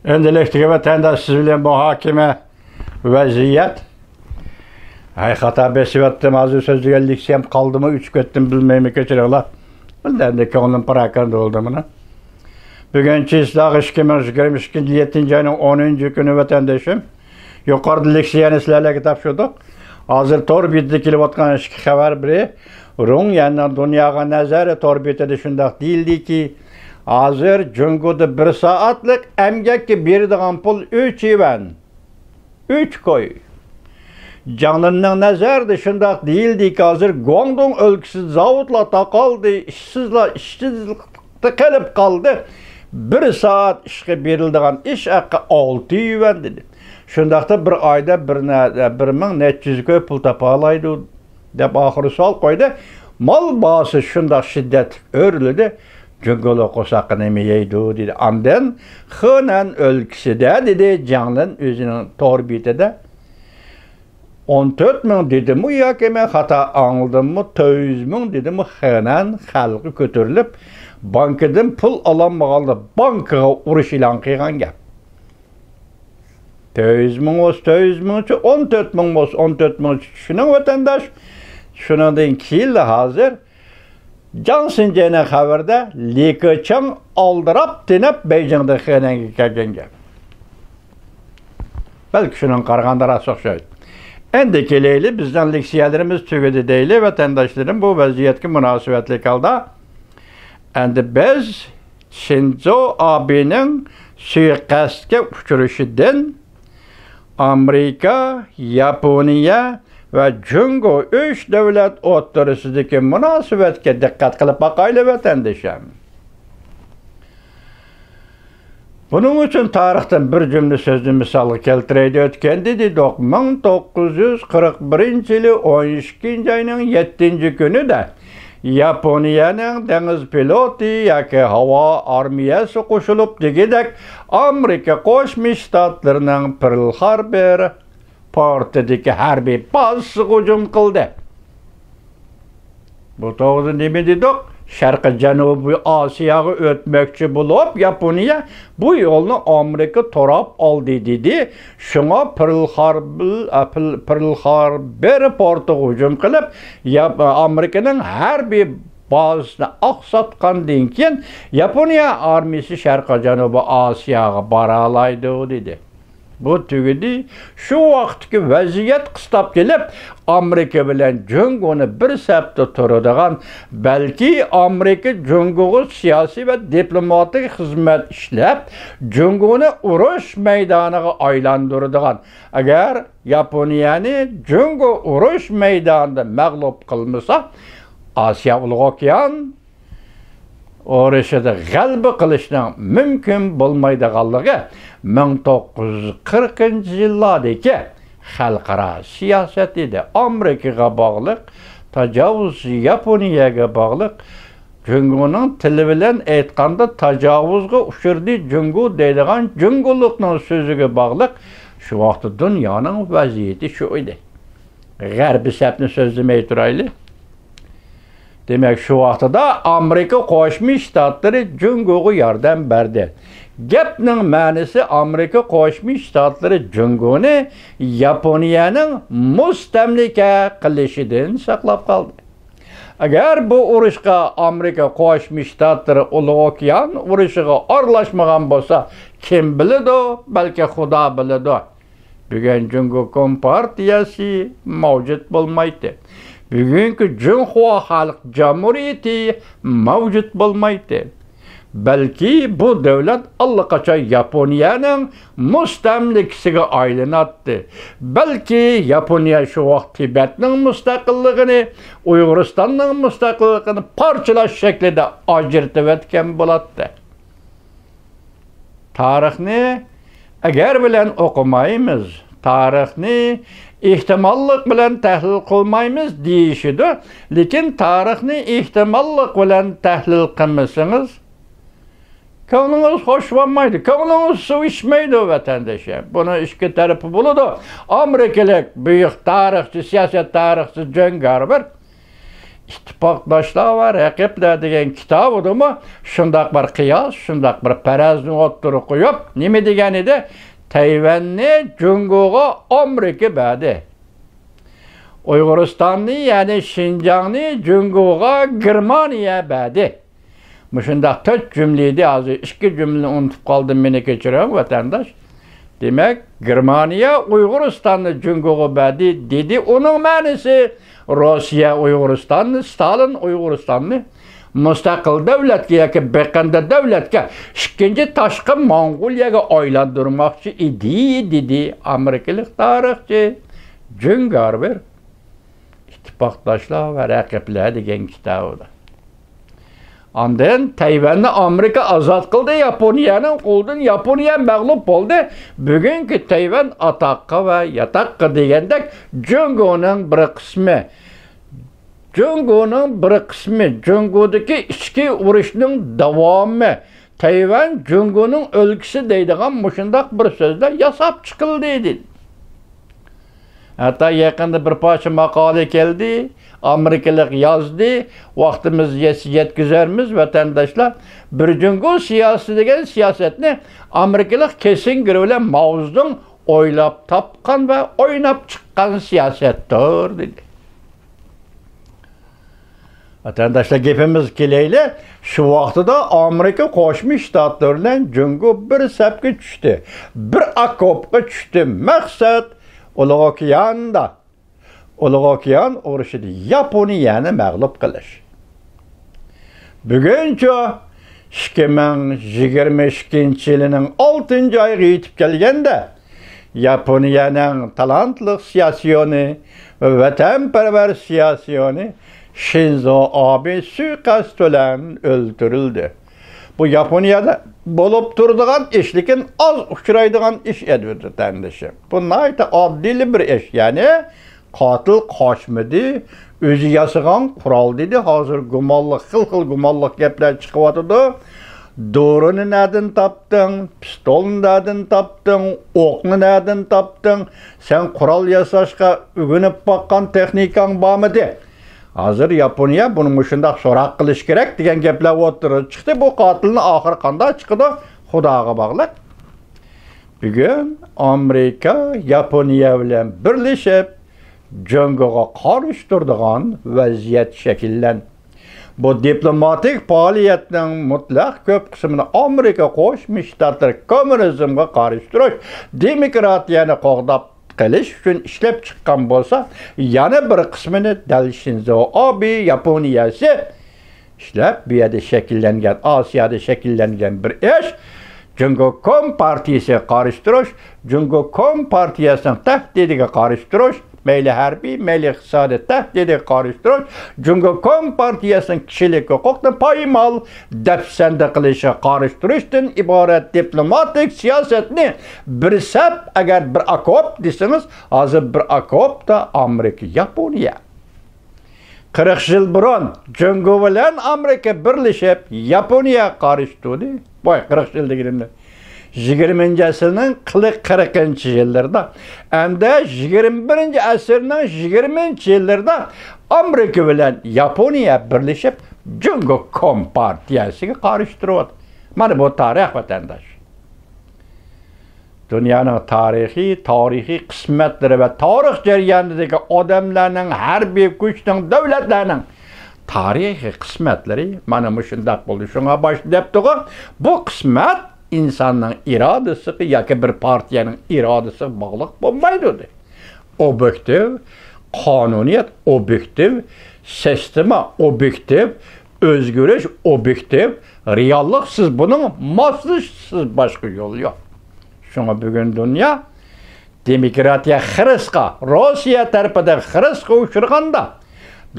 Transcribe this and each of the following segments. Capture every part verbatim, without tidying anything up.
ئەمدى لېكتىكى ۋەتەنداش سىز بىلەن مۇھاكىمە ۋەزىيەت. ھەي، خاتا بېسىۋەتتىم، ھازىر سۆزلىگەن لېكسىيەم قالدىمۇ، ئۆچۈپ كەتتىم، بىلمەيمەن، كەچۈرۈڭلار. بىلدى ئەمدى كۆڭلۈم پاراكەندە بولدى مانا. بۈگۈن چېسلاغ ئىككى مىڭ يىگىرمە ئىككىنچى يىل يەتتىنچى ئاينىڭ ئونىنچى كۈنى ۋەتەندىشىم. يۇقىرىدا لېكسىيەنى سىلەرلەرگە تاپشۇردۇق. ھازىر تور بېتىدە كېلىۋاتقان ئىككى خەۋەر، بىرى، رۇڭ يەننىڭ دۇنياغا نەزەر تور بېتىدە شۇنداق دېيىلدىكى، ھازىر جۇڭگودا بىر سائەتلىك ئەمگەككە بېرىدىغان پۇل ئۈچ يۈەن، ئۈچ كوي. جاڭلىننىڭ نەزەرىدە شۇنداق دېيىلدىكى، ھازىر گۇاڭدۇڭ ئۆلكىسىدە زاۋۇتلار تاقالدى، ئىشسىزلار ئىشسىزلىقتا قېلىپ قالدى. بىر سائەت ئىشقا بېرىلىدىغان ئىش ھەققى ئالتە يۈەن دېدى. شۇنداقتا بىر ئايدا بىر نە-، بىر مىڭ نەچچە يۈز كوي پۇل تاپالايدۇ؟ دەپ ئاخىرى سوئال قويدى. مال باھاسى شۇنداق شىددەتلىك ئۆرلىدى، جۇڭگولۇق قورساققا نېمە يەيدۇ؟ دېدى. ئاندىن خېنەن ئۆلكىسىدە، دېدى جاڭلىن ئۆزىنىڭ تور بېتىدە. ئون تۆت مىڭ دېدىمۇ ياكى مەن خاتا ئاڭلىدىممۇ، تۆت يۈز مىڭ دېدىمۇ، خېنەن خەلقى كۆتۈرۈلۈپ، بانكىدىن پۇل ئالالمىغاندا بانكىغا ئۇرۇش ئېلان قىلغان گەپ. تۆت يۈز مىڭ بولسا تۆت يۈز مىڭچە، ئون تۆت مىڭ بولسا ئون تۆت مىڭچە، چۈشىنىڭ ۋەتەنداش. شۇنىڭدىن كېيىنلا ھازىر جاڭ سىنجەينىڭ خەۋىرىدە لى كېچىڭ ئالدىراپ تېنەپ بېيجىڭدىن خېنەنگە كەلگەن گەپ. بەلكى شۇنىڭغا قارىغاندا راست ئوخشايدۇ. ئەمدى كېلەيلى، بىزنىڭ لېكسىيەلىرىمىز تۈگىدى دەيلى، ۋەتەنداشلىرىم، بۇ ۋەزىيەتكە مۇناسىۋەتلىك ھالدا. ئەمدى بىز شىنزو ئابېنىڭ سۇيىقەستكە ئۇچرىشىدىن ئامېرىكا، ياپونىيە ۋە جۇڭگو ئۈچ دۆلەت ئوتتۇرىسىدىكى مۇناسىۋەتكە دىققەت قىلىپ باقايلى، ۋەتەندىشىم. بۇنىڭ ئۈچۈن تارىختىن بىر جۈملە سۆزنى مىسالغا كەلتۈرەيلى. ئۆتكەندە دېدۇق، مىڭ توققۇز يۈز قىرىق بىرىنچى يىلى ئون ئىككىنچى ئاينىڭ يەتتىنچى كۈنىدە ياپونىيەنىڭ دېڭىز پلوتى ياكى ھاۋا ئارمىيەسى قوشۇلۇپ، دېگۈدەك ئامېرىكا قوشما شتاتلىرىنىڭ پېرل خاربېر پورتىدىكى ھەربىي بازىسىغا ھۇجۇم قىلدى. بۇ توغرىدا نېمە دېدۇق؟ شەرقىي جەنۇبىي ئاسىياغا ئۆتمەكچى بولۇپ، ياپونىيە بۇ يولنى ئامېرىكا توراپ ئالدى دېدى. شۇڭا پېرل خاربىل-، ئە، پېل-، پېرل خاربېر پورتىغا ھۇجۇم قىلىپ، ياپ-، ئامېرىكىنىڭ ھەربىي بازىسىنى ئاقساتقاندىن كېيىن، ياپونىيە ئارمىيىسى شەرقىي جەنۇبىي ئاسىياغا بارالايدۇ دېدى. بۇ تۈگىدى. شۇ ۋاقىتتىكى ۋەزىيەت قىستاپ كېلىپ، ئامېرىكا بىلەن جۇڭگونى بىر سەپتە تۇرىدىغان، بەلكى ئامېرىكا جۇڭگوغا سىياسىي ۋە دىپلوماتىك خىزمەت ئىشلەپ، جۇڭگونى ئۇرۇش مەيدانىغا ئايلاندۇرىدىغان، ئەگەر ياپونىيەنى جۇڭگو ئۇرۇش مەيدانىدا مەغلۇپ قىلمىسا، ئاسىيا ئۇلۇغ ئوكيان ئۇرۇشىدا غەلىبە قىلىشنىڭ مۇمكىن بولمايدىغانلىقى مىڭ توققۇز يۈز قىرىقىنچى يىللاردىكى خەلقئارا سىياسەت ئىدى. ئامېرىكىغا باغلىق، تاجاۋۇز ياپونىيەگە باغلىق. جۇڭگونىڭ تىلى بىلەن ئېيتقاندا، تاجاۋۇزغا ئۇچرىدى جۇڭگو دەيدىغان جۇڭگولۇقنىڭ سۆزىگە باغلىق. شۇ ۋاقىتتا دۇنيانىڭ ۋەزىيىتى شۇ ئىدى. غەربىي سەپنى سۆزلىمەي تۇرايلى. دېمەك، شۇ ۋاقتىدا ئامېرىكا قوشما شتاتلىرى جۇڭگوغا ياردەم بەردى. گەپنىڭ مەنىسى، ئامېرىكا قوشما شتاتلىرى جۇڭگونى ياپونىيەنىڭ مۇستەملىكە قىلىشىدىن ساقلاپ قالدى. ئەگەر بۇ ئۇرۇشقا ئامېرىكا قوشما شتاتلىرى ئۇلۇغ ئوكيان ئۇرۇشىغا ئارىلاشمىغان بولسا، كىم بىلىدۇ؟ بەلكى خۇدا بىلىدۇ. بۈگۈن جۇڭگو كومپارتىيەسى مەۋجۇت بولمايتتى. بۈگۈنكى جۇڭخۇا خەلق جۇمھۇرىيىتى مەۋجۇت بولمايتتى. بەلكى بۇ دۆلەت ئاللىقاچان ياپونىيەنىڭ مۇستەملىكىسىگە ئايلىناتتى. بەلكى ياپونىيە شۇ ۋاقىت تىبەتنىڭ مۇستەقىللىقىنى، ئۇيغۇرىستاننىڭ مۇستەقىللىقىنى پارچىلاش شەكلىدە ئاجرىتىۋەتكەن بولاتتى. تارىخنى ئەگەر بىلەن ئوقۇمايمىز، تارىخنى ئېھتىماللىق بىلەن تەھلىل قىلمايمىز دېيىشىدۇ، لېكىن تارىخنى ئېھتىماللىق بىلەن تەھلىل قىلمىسىڭىز، كۆڭلىڭىز خوش بولمايدۇ، كۆڭلىڭىز سۇ ئىچمەيدۇ، ۋەتەندىشىم. بۇنىڭ ئىككى تەرىپى بولىدۇ. ئامېرىكىلىق بۈيۈك تارىخچى، سىياسەت تارىخچىسى جون گارۋېر ئىتتىپاقداشلار ۋە رەقىبلەر دېگەن كىتابىدىمۇ شۇنداق بىر قىياس، شۇنداق بىر پەرەزنى ئوتتۇرىغا قويۇپ، نېمە دېگەن ئىدى؟ تەيۋەننى جۇڭگوغا ئامېرىكا بەردى. ئۇيغۇرىستاننى، يەنى شىنجاڭنى جۇڭگوغا گېرمانىيە بەردى. مۇشۇنداق تۆت جۈملە ئىدى، ھازىر ئىككى جۈملىنى ئۇنتۇپ قالدىم، مېنى كەچۈرۈڭ، ۋەتەنداش. دېمەك، گېرمانىيە ئۇيغۇرىستاننى جۇڭگوغا بەردى دېدى. ئۇنىڭ مەنىسى، روسىيە ئۇيغۇرىستاننى، ستالىن ئۇيغۇرىستاننى مۇستەقىل دۆلەتكە ياكى بېقىندى دۆلەتكە، ئىككىنچى تاشقى موڭغۇلىيەگە ئايلاندۇرماقچى ئىدى، دېدى ئامېرىكىلىق تارىخچى جون گارۋېر. ئىتتىپاقداشلار ۋە رەقىبلەر دېگەن كىتابىدا. ئاندىن تەيۋەننى ئامېرىكا ئازاد قىلدى ياپونىيەنىڭ قولىدىن، ياپونىيە مەغلۇپ بولدى. بۈگۈنكى تەيۋەن ئاتاققا ۋە ياتاققا دېگەندەك جۇڭگونىڭ بىر قىسمى. جۇڭگونىڭ بىر قىسمى، جۇڭگودىكى ئىچكى ئۇرۇشنىڭ داۋامى، تەيۋەن جۇڭگونىڭ ئۆلكىسى دەيدىغان مۇشۇنداق بىر سۆزلەر ياساپ چىقىلدى، دېدى. ھەتتا يېقىندا بىر پارچە ماقالە كەلدى، ئامېرىكىلىق يازدى، ۋاقتىمىز يەتسە يەتكۈزەرمىز، ۋەتەنداشلار. بىر جۇڭگو سىياسىتى دېگەن سىياسەتنى ئامېرىكىلىق كىسسىنگېر بىلەن ماۋزېدۇڭ ئويلاپ تاپقان ۋە ئويناپ چىققان سىياسەتتۇر، دېدى. ۋەتەنداشلار، گېپىمىزگە كېلەيلى. شۇ ۋاقتىدا ئامېرىكا قوشما شتاتلىرى بىلەن جۇڭگو بىر سەپكە چۈشتى، بىر ئاكوپقا چۈشتى. مەقسەت ئۇلۇغ ئوكياندا، ئۇلۇغ ئوكيان ئۇرۇشىدا ياپونىيەنى مەغلۇپ قىلىش. بۈگۈنچۇ، ئىككى مىڭ يىگىرمە ئىككىنچى يىلىنىڭ ئالتىنچى ئايىغا يېتىپ كەلگەندە، ياپونىيەنىڭ تالانتلىق سىياسىيونى ۋە ۋەتەنپەرۋەر سىياسىيونى شىنزو ئابې سۇيىقەست بىلەن ئۆلتۈرۈلدى. بۇ ياپونىيەدە بولۇپ تۇرىدىغان ئىش، لېكىن ئاز ئۇچرايدىغان ئىش ئىدى، ۋەتەندىشىم. بۇ ناھايىتى ئاددىيلا بىر ئىش. يەنى قاتىل قاچمىدى، ئۆزى ياسىغان قورال، دېدى. ھازىر گۇمانلىق، خىل-خىل گۇمانلىق گەپلەر چىقىۋاتىدۇ. دورىنى نەدىن تاپتىڭ؟ پىستولنى نەدىن تاپتىڭ؟ ئوقنى نەدىن تاپتىڭ؟ سەن قورال ياساشقا ئۆگىنىپ باققان تېخنىكاڭ بارمىدى؟ ھازىر ياپونىيە بۇنى مۇشۇنداق سوراق قىلىش كېرەك دېگەن گەپلەر ئوتتۇرىغا چىقتى. بۇ قاتىلنى ئاخىرى قانداق چىقىدۇ، خۇداغا باغلىق. بۈگۈن ئامېرىكا ياپونىيە بىلەن بىرلىشىپ، جۇڭگوغا قارشى تۇرىدىغان ۋەزىيەت شەكىللەندى. بۇ دىپلوماتىك پائالىيەتنىڭ مۇتلەق كۆپ قىسمىنى ئامېرىكا قوشما شتاتلىرى كوممۇنىزمغا قارشى تۇرۇش، دېموكراتىيەنى قوغداپ قېلىش ئۈچۈن ئىشلەپ چىققان بولسا، يەنە بىر قىسمىنى دەل شىنزو ئابې ياپونىيەسى ئىشلەپ، بۇ يەردە شەكىللەنگەن، ئاسىيادا شەكىللەنگەن بىر ئىش. جۇڭگو كومپارتىيىسىگە قارشى تۇرۇش، جۇڭگو كومپارتىيەسىنىڭ تەھدىتىگە قارشى تۇرۇش، مەيلى ھەربىي، مەيلى ئىقتىسادىي تەھدىتىگە قارشى تۇرۇش، جۇڭگو كومپارتىيەسىنىڭ كىشىلىك ھوقۇقنى پايمال دەپسەندە قىلىشىغا قارشى تۇرۇشتىن ئىبارەت دىپلوماتىك سىياسەتنى بىر سەپ، ئەگەر بىر ئاكوپ دېسىڭىز، ھازىر بىر ئاكوپتا ئامېرىكا، ياپونىيە. قىرىق يىل بۇرۇن جۇڭگو بىلەن ئامېرىكا بىرلىشىپ ياپونىيەگە قارشى تۇردى. ۋاي، قىرىق يىل دېگىنىمدە، يىگىرمىنچى ئەسىرنىڭ قىرىق، قىرىقىنچى يىللىرىدا، ئەمدى يىگىرمە بىرىنچى ئەسىرنىڭ يىگىرمىنچى يىللىرىدا ئامېرىكا بىلەن ياپونىيە بىرلىشىپ جۇڭگو كومپارتىيەسىگە قارشى تۇرۇۋاتىدۇ. مانا بۇ تارىخ، ۋەتەنداش. دۇنيانىڭ تارىخى، تارىخىي قىسمەتلىرى ۋە تارىخ جەريانىدىكى ئادەملەرنىڭ، ھەربىي كۈچنىڭ، دۆلەتلەرنىڭ تارىخىي قىسمەتلىرى مانا مۇشۇنداق بولدى. شۇڭا باشتا دەپتىغۇ، بۇ قىسمەت ئىنساننىڭ ئىرادىسىغا ياكى بىر پارتىيەنىڭ ئىرادىسىغا باغلىق بولمايدۇ، دېدى. ئوبيېكتىپ، قانۇنىيەت ئوبيېكتىپ، سىستېما ئوبيېكتىپ، ئۆزگىرىش ئوبيېكتىپ، رېئاللىق، سىز بۇنىڭ ماسلىشىشسىز باشقا يول يوق. شۇڭا بۈگۈن دۇنيا دېموكراتىيە خىرىسقا، روسىيە تەرىپىدىن خىرىسقا ئۇچرىغاندا،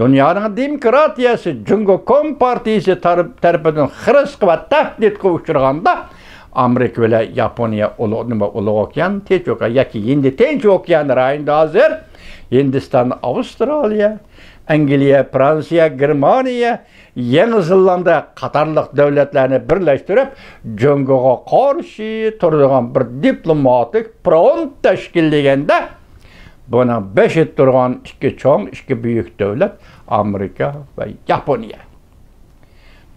دۇنيانىڭ دېموكراتىيەسى جۇڭگو كومپارتىيىسى تەرىپ-، تەرىپىدىن خىرىسقا ۋە تەھدىتقا ئۇچرىغاندا، ئامېرىكا بىلەن ياپونىيە ئۇلۇغ، نېمە، ئۇلۇغ ئوكيان، تىنچ ئوكيان ياكى ھىندى تىنچ ئوكيان رايونىدا ھازىر ھىندىستان، ئاۋسترالىيە، ئەنگلىيە، فرانسىيە، گېرمانىيە، يېڭى زېلاندىيە قاتارلىق دۆلەتلەرنى بىرلەشتۈرۈپ، جۇڭگوغا قارشى تۇرىدىغان بىر دىپلوماتىك فرونت تەشكىللىگەندە، بۇنىڭ بېشىدا تۇرغان ئىككى چوڭ، ئىككى بۈيۈك دۆلەت ئامېرىكا ۋە ياپونىيە.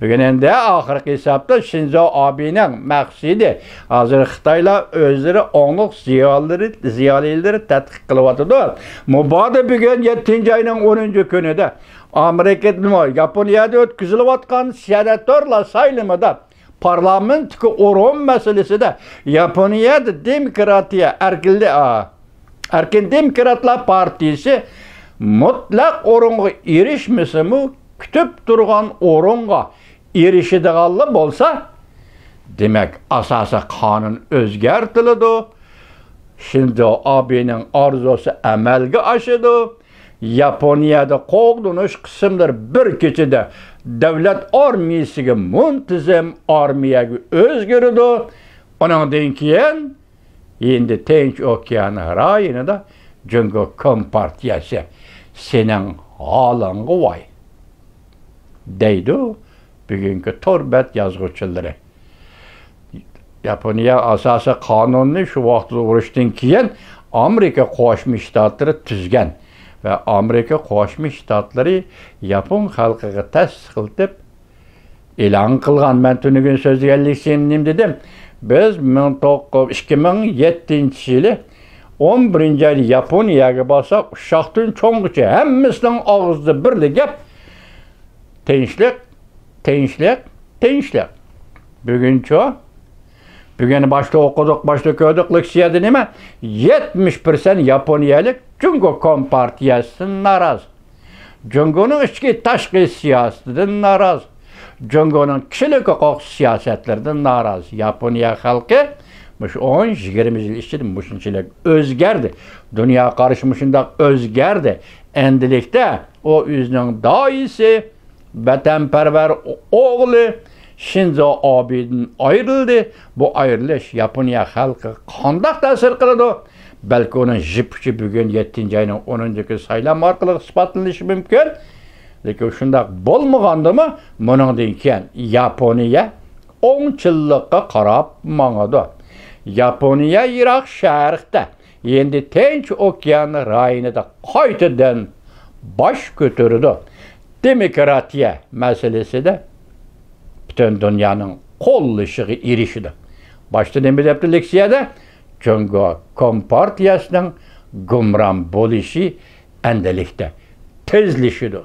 بۈگۈن ئەمدى ئاخىرقى ھېسابتا شىنزو ئابېنىڭ مەقسىتى، ھازىر خىتايلار ئۆزلىرى ئوڭلۇق زىيالىيلىرى، زىيالىيلىرى تەتقىق قىلىۋاتىدۇ. مۇبادا بۈگۈن يەتتىنچى ئاينىڭ ئونىنچى كۈنىدە ئامېرىكىدىمۇ ياپونىيەدە ئۆتكۈزۈلۈۋاتقان سېناتورلار سايلىمىدا پارلامېنتتىكى ئورۇن مەسىلىسىدە ياپونىيەدە دېموكراتىيە، ئەركىنلىك، ئەركىن دېموكراتلار پارتىيىسى مۇتلەق ئورۇنغا ئېرىشمىسىمۇ، كۈتۈپ تۇرغان ئورۇنغا ئېرىشىدىغانلا بولسا، دېمەك، ئاساسىي قانۇن ئۆزگەرتىلىدۇ. شىنزو ئابېنىڭ ئارزۇسى ئەمەلگە ئاشىدۇ. ياپونىيەدە قوغدىنىش قىسىملىرى بىر كېچىدە دۆلەت ئارمىيىسىگە، مۇنتىزىم ئارمىيەگە ئۆزگىرىدۇ. ئۇنىڭدىن كېيىن ھىندى تىنچ ئوكيان رايونىدا جۇڭگو كومپارتىيەسى، سېنىڭ ھالىڭغا ۋاي، دەيدۇ بۈگۈنكى تور بەت يازغۇچىلىرى. ياپونىيە ئاساسىي قانۇننى شۇ ۋاقىتتا ئۇرۇشتىن كېيىن ئامېرىكا قوشما شتاتلىرى تۈزگەن ۋە ئامېرىكا قوشما شتاتلىرى ياپون خەلقىگە تەستىقلىتىپ ئېلان قىلغان. مەن تۈنۈگۈن سۆزلىگەنلىكسىن نېمە دېدىم؟ بىز مىڭ توققۇز، ئىككى مىڭ يەتتىنچى يىلى ئون بىرىنچى ئايدا ياپونىيەگە بارساق، ئۇششاقتىن چوڭغىچە ھەممىسىنىڭ ئاغزىدا بىرلا گەپ، تىنچلىق، تىنچلىق، تىنچلىق. بۈگۈنچۇ؟ بۈگۈن باشتا ئوقۇدۇق، باشتا كۆردۇق، لېكسىيەدە نېمە؟ يەتمىش پىرسەنت ياپونىيەلىك جۇڭگو كومپارتىيەسىدىن نارازى. جۇڭگونىڭ ئىچكى تاشقى سىياسىتىدىن نارازى. جۇڭگونىڭ كىشىلىك ھوقۇق سىياسەتلىرىدىن نارازى. ياپونىيە خەلقى مۇشۇ ئون، يىگىرمە يىل ئىچىدە مۇشۇنچىلىك ئۆزگەردى. دۇنيا قارىشى مۇشۇنداق ئۆزگەردى. ئەمدىلىكتە ئۇ ئۆزىنىڭ داھىيسى، ۋەتەنپەرۋەر ئوغلى شىنزو ئابېدىن ئايرىلدى. بۇ ئايرىلىش ياپونىيە خەلقىگە قانداق تەسىر قىلىدۇ؟ بەلكى ئۇنىڭ جىپ ئۇچى بۈگۈن يەتتىنچى ئاينىڭ ئونىنچى كۈنى سايلام ئارقىلىق ئىسپاتلىنىشى مۇمكىن. لېكىن شۇنداق بولمىغاندىمۇ، بۇنىڭدىن كېيىن ياپونىيە ئوڭچىللىققا قاراپ ماڭىدۇ. ياپونىيە يىراق شەرقتە، ھىندى تىنچ ئوكيان رايونىدا قايتىدىن باش كۆتۈرىدۇ. دېموكراتىيە مەسىلىسىدە پۈتۈن دۇنيانىڭ قوللىشىغا ئېرىشىدۇ. باشتا نېمە دەپتۇ لېكسىيەدە؟ جۇڭگو كومپارتىيەسىنىڭ گۇمران بولۇشى ئەمدىلىكتە تېزلىشىدۇ.